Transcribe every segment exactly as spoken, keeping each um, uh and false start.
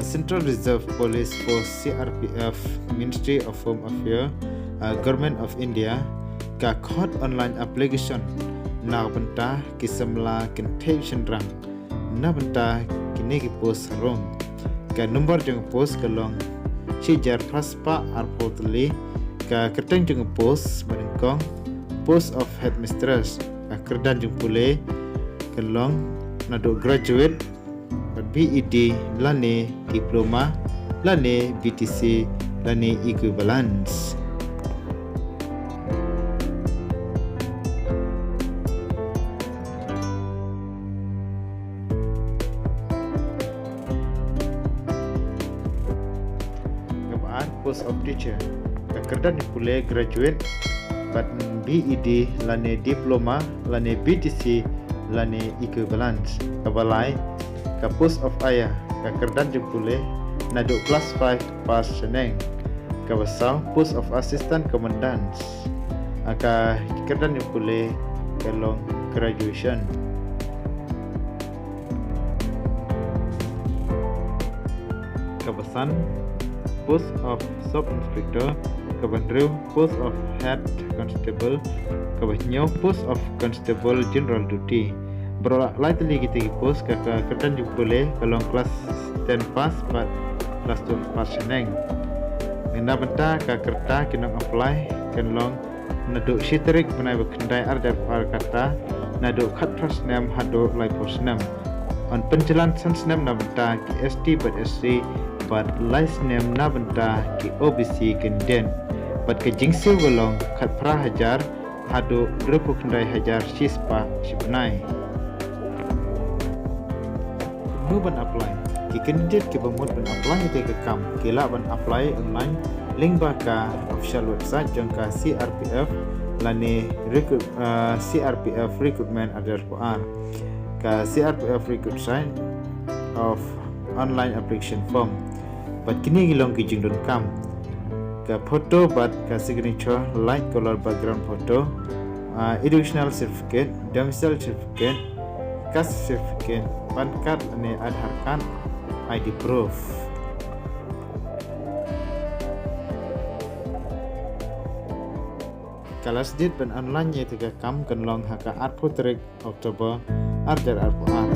Central Reserve Police Force, C R P F, Ministry of Home Affairs, uh, Government of India, ka khot online application na ka bynta ki samla kynthei shynrang na bynta kine ki post harum. Ka number jong post ka long shi hajar phra spah arphew tylli. Ka kyrteng jong post ba nyngkong, post of headmistress. Ka kyrdan jong pule ka long naduh graduate, B E D lane diploma lane B T C lane equivalent. Kaba ar, post of teacher. Ka kyrdan jong pule graduate bad B E D lane diploma lane B T C lane equivalent. Kaba lai, ka post of ayah. Ka kyrdan jong pule naduh class five pass shaneng. Kaba saw, post of assistant commandant. Ka kyrdan jong pule ka long graduation. Kaba san, post of sub inspector. Kaba hynriew, post of head constable. Kaba hynñiew, post of constable general duty. Baroh lai tylli kita ki post ka, ka kyrdan jong pule ka long class ten pass bad class twelve pass shaneng. Na bynta ka rta ki nong apply kan long naduh shi tarik bnai ba khyndai arhajar arphew ar kata naduh khatphra snem haduh laiphew snem. Yn pynjlan san snem na bynta ki S T bad S C bad lai snem na bynta ki O B C candidate. Bad ka jingsiew ka long khatphra hajar haduh hynriewphew khyndai hajar shispah shibnai. Kumno ban apply? Ki candidate kiba mut ban apply ïa ka kam ki lah ban apply online lyngba ka official website jong ka C R P F lane recruit, uh, C R P F recruitment arhajar arphew ar. Ka C R P F recruit site of online application form. Bad kine ki long ki jingdonkam: ka photo bad ka signature, light color background photo, uh, educational certificate, domicile certificate, caste certificate, PAN card lane Aadhaar card, I D proof. Ka last date ban online ïa ka kam kan long ha ka arphew tarik October arhajar arphew ar.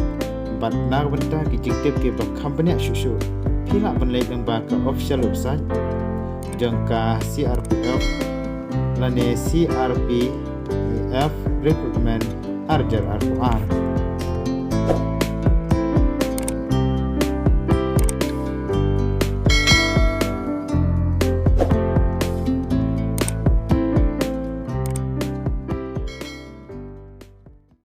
Bad na ka bynta ki jingtip kiba kham bniah shuh shuh, phi lah ban leit lyngba ka official website jong ka C R P F lane C R P F recruitment arhajar arphew ar.